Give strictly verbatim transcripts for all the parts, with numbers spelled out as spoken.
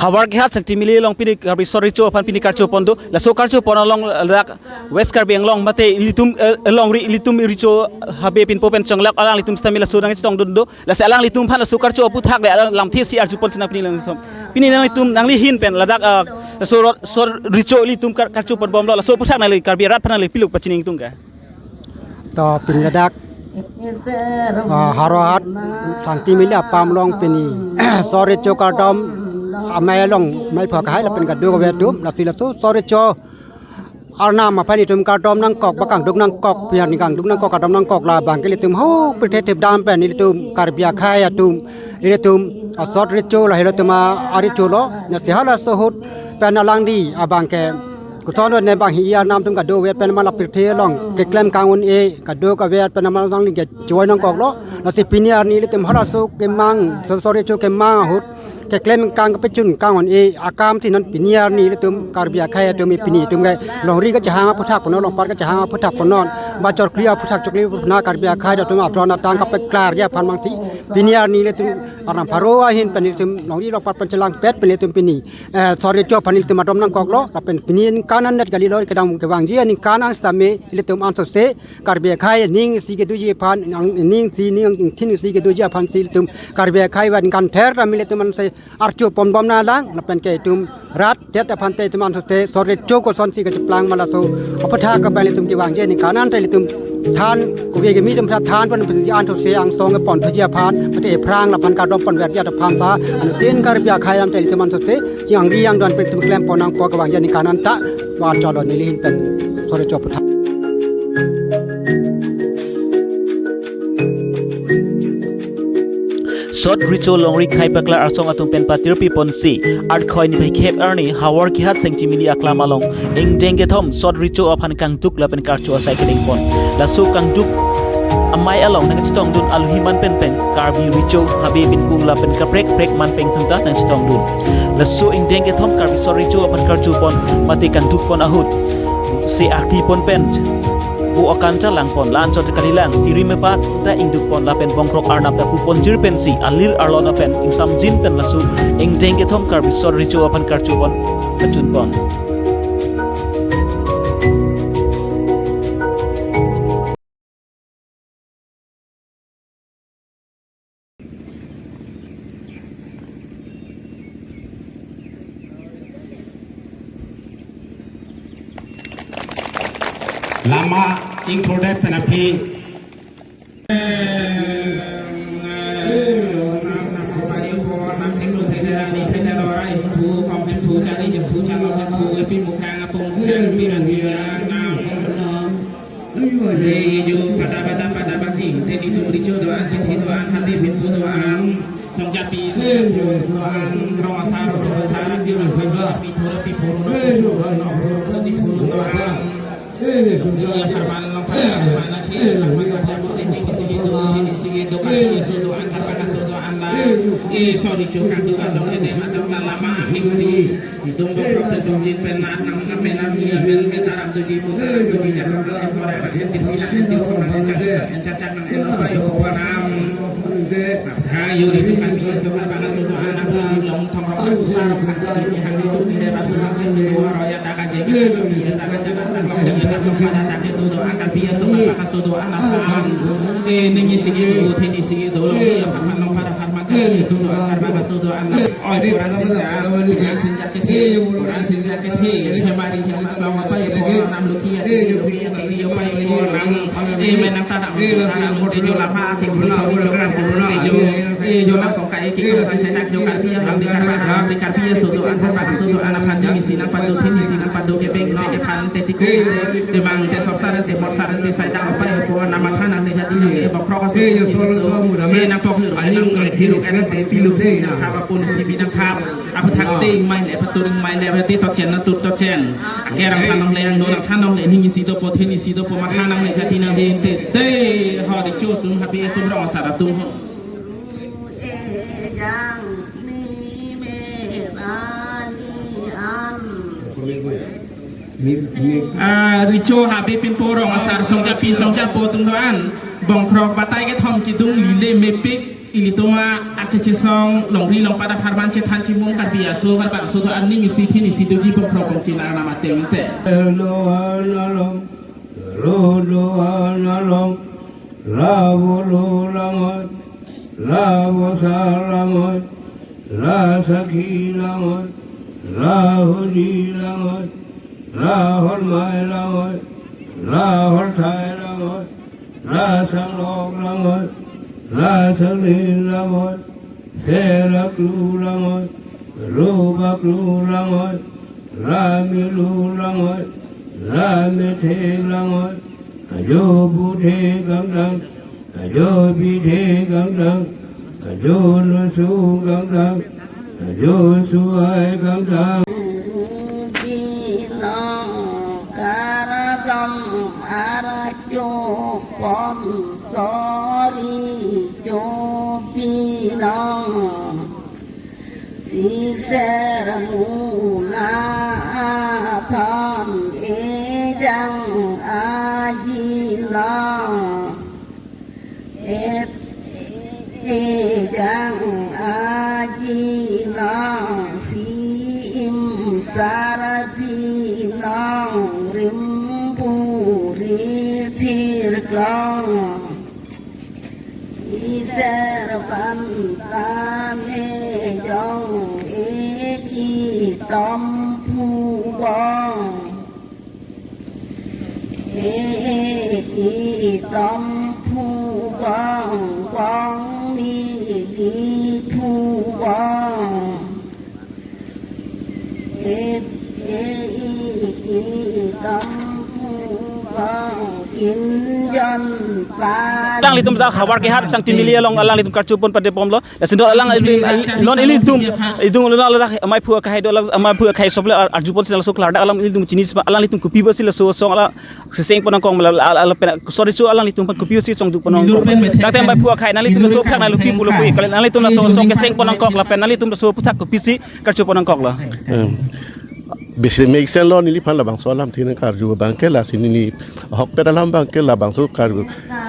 Howraghat Sengtimili along pini Karbi Sot Recho aphan pini karcho pon do. Laso karcho pon along ladak West Karbi Anglong mate ilitum, eh, alongri ilitum Recho Habe Pinpo pen chonglak alanglitum sitame laso nangchetongdun do. Lasi alanglitum aphan laso karcho aphuthak le alang lamthe si arju pon sinang pini alanglitum. Pini nanglitum nangli ahin pen ladak, ah, laso rot, Sot Recho ilitum kar-, karcho pon bomlo, laso aphuthak nangli Karbi arat aphan nangli pilo pachini ingtung ke. To pini ladak, ah, Howraghat Sengtimili apam along pini Sot Recho kardom amei along mei phak hai lapen kadokave atum, lasi laso Sot Recho arnam aphan itum kardom nangkok, ba kangduk nangkok, pini arni kangduk nangkok, kardom nangkok labang ke ilitum ho pirthe thip dam pen ilitum Karbi akhei atum, ilitum a Sot Recho lahelo atum a, arecho lo, lasi halaso ahut pen alangli abang ke koson ne bang hi arnam atum kadokave pen ma la pirthe along keklem kang un-e, kadokave pen ma alangli kechoi nangkoklo. Lasi pini arni ilitum halaso kemang, Sot Recho kemang ahut keklem kang kepachun kang un-e akam si non pini arni ilitum Karbi akhei atum pini itum ke longri kachehang aphuthak ponnon, longpat kachehang aphuthak ponnon, ba chokri aphuthak chokri puna Karbi akhei atum adron atang kapeklar ya aphan mangti pini arni ilitum arnam pharo ahin pen ilitum longri longpat pen chelangpet pen ilitum pini, eh, Sot Recho aphan ilitum adom nangkoklo, lapen pini aningkan anat kalilo, kedam kevangji aningkan an sitame ilitum ansose Karbi akhei ning isi kedoji aphan, nang ning isi ning ingthin isi kedoji aphan si ilitum Karbi akhei va aningkan ther tame ilitum anse archo pon bom nanglang, lapen ke itum rat det aphan te itum ansose Sot Recho kosonsi kacheplang ma laso aphuthak ke ilitum kevangji aningkan an te ilitum than kove keme atum than pon pen ansose angsong pon phaji aphan mate ephrang lapen kardom ponverji aphan ta anuttin Karbi akhei alam te ilitum ansose chingri angdon pen itum klem pon nangpo kevangji aningkan an ta van cholo neli ahin pen Sot Recho aphuthak. Sot Recho longri khei paklar asong atum pen patirpi ponsi, Arkhoi niphai khep arni Howraghat Sengtimili aklam along ingdeng kethom Sot Recho aphan kangduk lapen karcho asai kedeng pon. Laso kangduk amei along nangchetongdun alohi man pen pen Karbi Recho Habe Pinpo lapen kaprek kaprek man pen atum ta nangchetongdun. Laso ingdeng kethom Karbi Sot Recho aphan karcho pon mate kangduk pon ahut se arti pon pen vo akan ta lang pon, la-an chot kalilang, tiri mepa ta ingduk pon lapen bongkrok arnam ta pu ponjir pensi alir arlo lapen ingsamjin pen laso ingdeng kethom Karbi Sot Recho aphan karcho pon pachun pon. Lama ingthurdet pen aphi. Lejo pada pada pada bangking, teni tum Recho do-an, kethe do-an, Habe Pinpo do-an, Songjapi, Songjapi do-an, rong asar, rong asar, ati rong asar, pi thur, pi phur, pi phur, pi phur do-an. Iya, harman, long, harman, lagi, harman, kerja, teni, sigi, do, teni, sigi, do, kaki, so, do-an, karpa, so, do-an, la. Eh, sorry, cuk, kan, do-an, long, kene, madam, la, lama, hingdi. Itum bongkrok pen bongchin pen nat nang nang pen nang iya pen pen taram tuji pu taram tuji jakong pen ora pen tir pila pen tir pong nang enchak enchak chak nang elo pa yo po nam. Apotha yo di tukang dia so karbana so do-an abu di long thong rok abu tar rok hang di hang di tu mire ba so hang di dua roya ta ka je mi ya ta ka chana ta long ya ta long pada ta ke tu do-an ka dia so karbana so do-an apa. Eh, ning isi ke tu, teni isi ke tu, long dia apa nong pada Maka sudo an, karma sudo an. Oi, koran sinja, koran sinja kethe, koran sinja kethe. Hemari, hemari, long apa ya, koran nam luki ya, tiri, luki ya, tiri, apa ya, koran nam. Eh, menang tanak, tanak, tejo lama, tejo lama, tejo. Eh, jo lama, kongkai, kongkai, senak, jo karpia, ham, di karpa, ham, di karpia, sudo an, karpa, sudo an, ham, di sinang padu, tini sinang padu, kepeng, kepeng, tetiku. Temang, te sorsar, te morsar, te saidang, apa ya, koran nam, thanak, te jadi, te bokrok, eh, nang pok hiru, nang pok hiru, kan te pilu te nang thap apun, tipi nang thap. Aphuthak te ingmai le, aphuthak ingmai le, aphuthak te tochen na tup tochen. Akerang thanong le, angno nang thanong le, ning isi dopo, thin isi dopo, ma thanong le, jati nang le, te, te, ho di chu tum habi tum rong sar atum ho. Ah, Richo Habe Pinpo rong asar songjapi songjapo atum do-an. Bongkrok batai kethom kidung lile mepik. Ilitum akechesong longri longpat apharman chethan chimung Karbi aso Karbi aso do aning isi thin isi doji pongkro pongchin arnam ateng te. Lo along, lo lo along, la vo lo langoi, la vo sa langoi, la sakhi langoi, la holi langoi, la hormai langoi, la horthai langoi, la sanglok langoi, la sangli langoi, sera kru langoi, roba kru langoi, la melu langoi, la methek langoi, ajo buthe kangtang, ajo bithe kangtang, ajo nusu kangtang, ajo suai kangtang. Binong kardom arjo pon sori jo binong. Siser muna athon ejang ajinong. Et ejang ajinong si-im sarbinong rimburi thirklong. Iser panta mejong eki tom phubong. Eki tom phubong, bong ni di phubong. Eki tom phubong, kinjon pa. Alanglitum dak Howraghat Sangtinili along alanglitum karchupon pade bomlo. Lason do alang, non ilitum, idung lo alang dak amei phu akhei do, alang amei phu akhei sop le ar-, arjupon si laso klardak alanglitum chini sima, alanglitum kopi basi laso asong alang seseng pon nangkok mala, al-, al-, pen, sorry, so alanglitum pen kopi si chongduk pon nangkok. Dak tem amei phu akhei nanglitum laso phak nanglupi pulo pui, kali nanglitum laso asong keseng pon nangkok lapen nanglitum laso aphuthak kopi si karchupon nangkok la. Em. Bisi mesen lo neliphan labangso alamthe nangkarju abangke lasi neli ahokpet alam abangke labangso kar,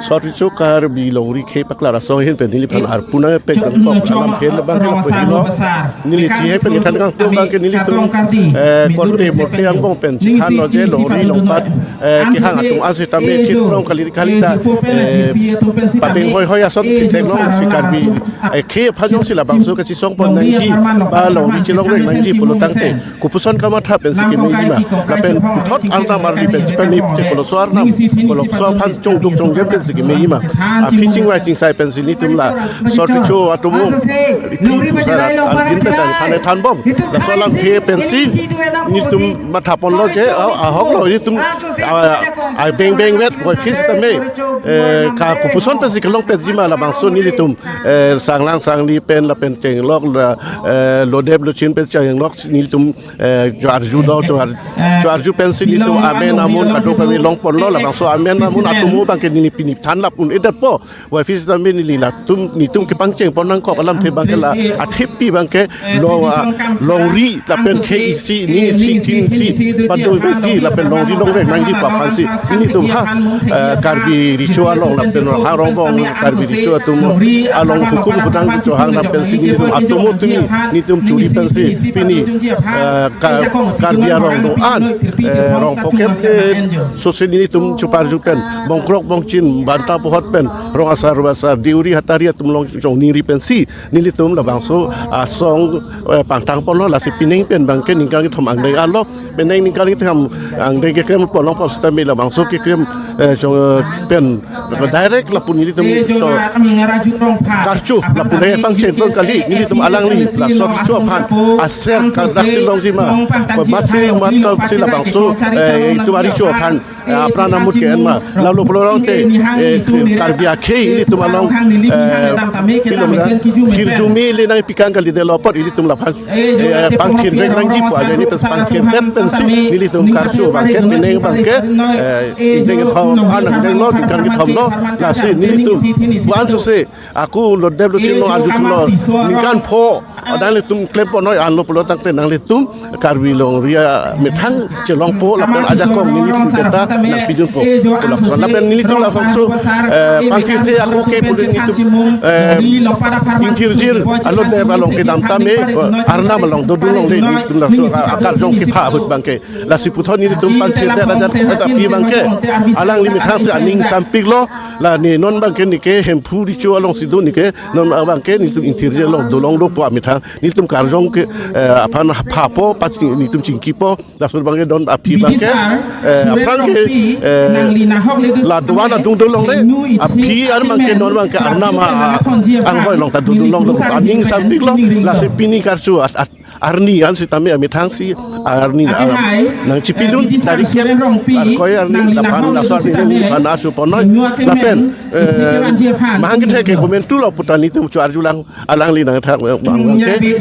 sorry, so Karbi longri khei paklar asong ahin pen neliphan arpu nangpek nangkok alamthe labangke lapu helo. Neli thi hai pen neli than kangtung abangke nelitum, eh, korte morte angbong pen chethanlo je longri longpat, eh, kehang atum an sitame thirklong kali kali ta, eh, padeng hoi hoi ason si theklong si Karbi, eh, khei aphan jongsi labangso kachesong pon nangji, ba longri chelongvek nangji pulo tangte kopuson kamatha pensi kemejima. Lapen puthot arnam arni pen chepame te koloso arnam, koloso aphan chongduk chongjem pensi kemejima. Aphi chingvai chingsai pensi nelitum la sorry cho atomo iti pusar algin pen tani phane thanbom. Laso alamthe pensi nelitum mathaponlo je, ah, ahoklo nelitum, ah, ah, beng beng vet, koi fis tame, eh, ka kopuson pensi kelong penjima labangso nelitum, eh, sanglang sangli pen lapen chenglok la, eh, lodep lochin pen chenglok nelitum, eh, jo arjulo, jo ar-, jo arju pensi nelitum amen amun kadokave longponlo, labangso amen amun atomo abangke neli pini than lap un-edetpo. Wai fis tame neli latum, nelitum kepangcheng pon nangkok alamthe abangke la athepi abangke lo, ah, longri lapen khei isi, ning isi, thin isi, padu veti lapen longri longvek nangji pu aphansi nelitum ha, eh, Karbi Recho along lapen Ronghang Rongbong Karbi Recho atum along hukum hudang chohang lapen si nelitum atomo tumi nelitum churi pensi pini, eh, Ka-, Karbi arong do-an, eh, rong pokem, eh, sose nelitum chuparju pen bongkrok bongchin banta pohot pen rong asar ru asar deuri hatari atum along chongningri pensi nelitum labangso asong, eh, pangthang ponlo, lasi pining pen abangke ningkan kethom angdeng arlo, pining ningkan kethom angdeng keklem ponlo, pon sitame labangso keklem, eh, chong, eh, pen direct lapu nelitum so karchu lapu nangpangcheng pon kali, nelitum alangli la sorry cho aphan aser kadak si longjima, ko matsi matkap si labangso, eh, itum ari cho aphan, eh, apran amut ke-en ma. Lalu pulo rong te, eh, Karbi akhei nelitum along, eh, pilom na, hirjume le nangpikang kalidetlo apot nelitum laphan, eh, pangthirvek nangji pu aja neli pes pangthirdet pensi nelitum karchu abangke, pining abangke, eh, ingdeng kethom, an ingdeng lo, ningkan kethom lo, lasi nelitum, pu-an sose, ako Lodep Lochin along arjuthulo, ningkan pho, adang ilitum klempon noi, anlo pulo tangte nanglitum Karbi longri amethang chelongpo, lapen ajakong nelitum beta nangpidunpo. Lapen nelitum labangso, eh, pangthirthe ako ke pulin nelitum, eh, ingthirjir a-Lodep along kedam tame, eh, Arnam along dodun longle nelitum labangso, ah, akarjong kepha ahut abangke. Lasi puthot nelitum pangthirthe ajat ajat aphi abangke, alangli methang si aning sampiklo, la ne non abangke neke Hemphu Recho alongsi do neke, non abangke nelitum ingthirjir along dolonglopo amethang, nelitum karjong ke, eh, aphan phapo, paching nelitum chingkipo, laso abangke don aphi abangke, eh, aphrang ke, eh, la doan adung dolongle, aphi ar abangke non abangke Arnam a-, anghoi along ta dodun longlo, aning sampiklo, lasi pini karcho at, at, arni an sitame amethang si arni, ah, nangchipidun, tarik kep, Arkoi arni, lapen laso arni neli aphan arjupon noi, lapen, eh, mahang kethek ke komentu lo pu ta nelitum chu arjulang, alangli nangthang, eh, abangke, eh,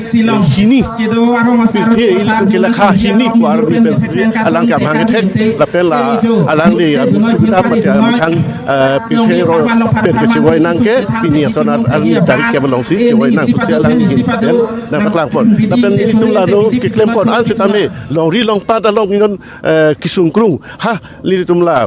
hini, pirthe ilitum kelakha hini ko arni pensi, alangke mahang kethek, lapen la, alangli, ah, suvidha mate, ah, amethang, eh, pirthe ro pen kechevoi nang ke, pini ason arni tarik kep alongsi chevoi nang pusi alangli ahin pen nangpaklangpon. Lapen nelitum lalo keklempon an sitame, longri longpat along inon, eh, kesung krung. Ha, nelitum la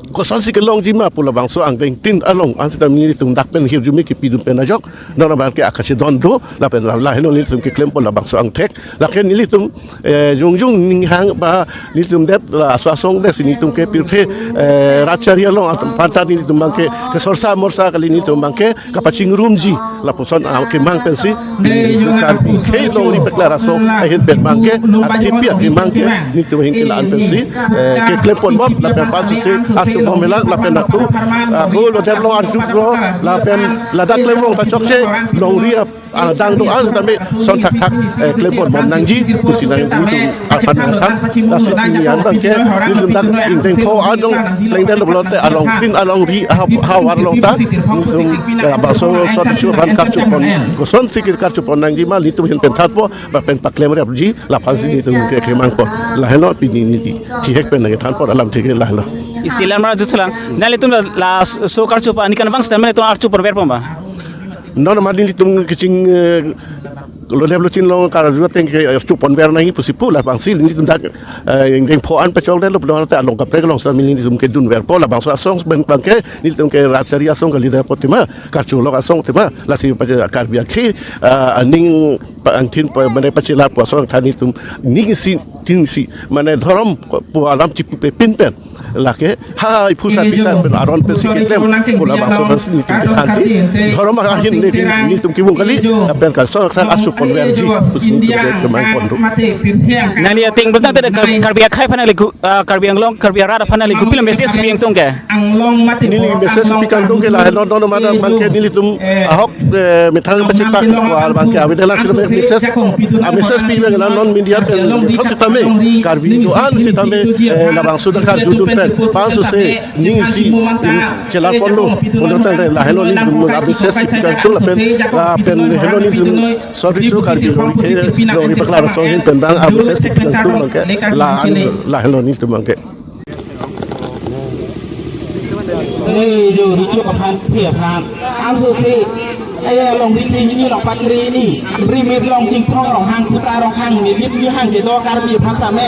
kosonsi kelongji ma pu labangso angdengtin along an sitame nelitum dak pen hirjume kepidun pen ajok, non abangke akachedan do, lapen la, lahelo nelitum keklempon labangso angthek. Lake nelitum, eh, jongjong ninghang ba nelitum det la aso asong det si nelitum ke pirthe, eh, rat chari along aphan ta nelitum abangke kesorsa morsa kali, nelitum abangke kapachingrumji lapuson, ah, kemang pensi, nelitum Karbi khei longri peklar aso ahin pen abangke, athipia kemang ke nelitum ahin ke la-an pensi, eh, keklempon bom, lapen pasu se arjubom lang, lapen ako, ako Lodep along arjulo, lapen ladak klem along ta chokche, longri ap, ah, adang do-an tame son thakthak, eh, klempon bom nangji pusi nangtum aphan nangthan. Lasi pini an abangke nelitum dak ingdeng pho adong lengdet lo pulote alongtin alongri ha, havar along ta nelitum, eh, labangso Sot Recho aphan karjupon, kosonsi ke karjupon nangji ma nelitum ahin pen thanpo, lapen paklemrapji, laphansi nelitum ke kemangpon. Lahelo pini neli chihek pen nangthanpon alam theke lahelo. Isi alam ra juthulang. Nanglitum la, laso karjupo aningkan vang sitame nanglitum arjupon verpo ma? Non ma nelitum keching, eh, Lodep Lochin along karju ateng ke, eh, arjupon ver nangji pusi pu, labangsi nelitum dak, eh, ingdeng pho an pachokdet lo pulote along kaprek along sitame nelitum kedun verpo, labangso asong pen abangke nelitum ke rat chari asong kalidet pu tema, karjulok asong tema, lasi pache Karbi akhei, eh, aning pa angthin pa mane pachelar pu asong than nelitum ning isi tin isi mane dhorom pu alam chipupe pinpen. Lake ha iphu sa pisa pen aron pensi keklem pu labangso pensi nelitum kethanji. Dhorom ahin nelitum, nelitum kevung kali, lapen karso sa arjupon verji pusi nelitum ke kemangpon do. Nangli ating betul tidak Kar-, Karbi akhei aphan nangli ku-, ah, Karbi Anglong, Karbi arat aphan nangli kopilo message pi ingtung ke? Neli message pi kangtung ke lahelo, non madam abangke nelitum ahok, eh, methang pachitak wal abangke avedela silo message, ah, message pi abang la non media pen thot sitame, Karbi do-an sitame, eh, labangso dak karjudun pen pasu se ning isi, mm, chelarponlo pulo tangte lahelo nelitum, ah, message pi kangtung lapen, lapen helo nelitum Sot Recho Karbi longri khei longri paklar asong ahin pen bang, ah, message pi kangtung abangke la-an, lahelo nelitum abangke. Eh, jo, Recho aphan, phi aphan. Anso se, eh, longri khei hini, longpat khei hini. Rimit long chingthong Ronghang, puta Ronghang, nilip nihang kedo Karbi aphan tame.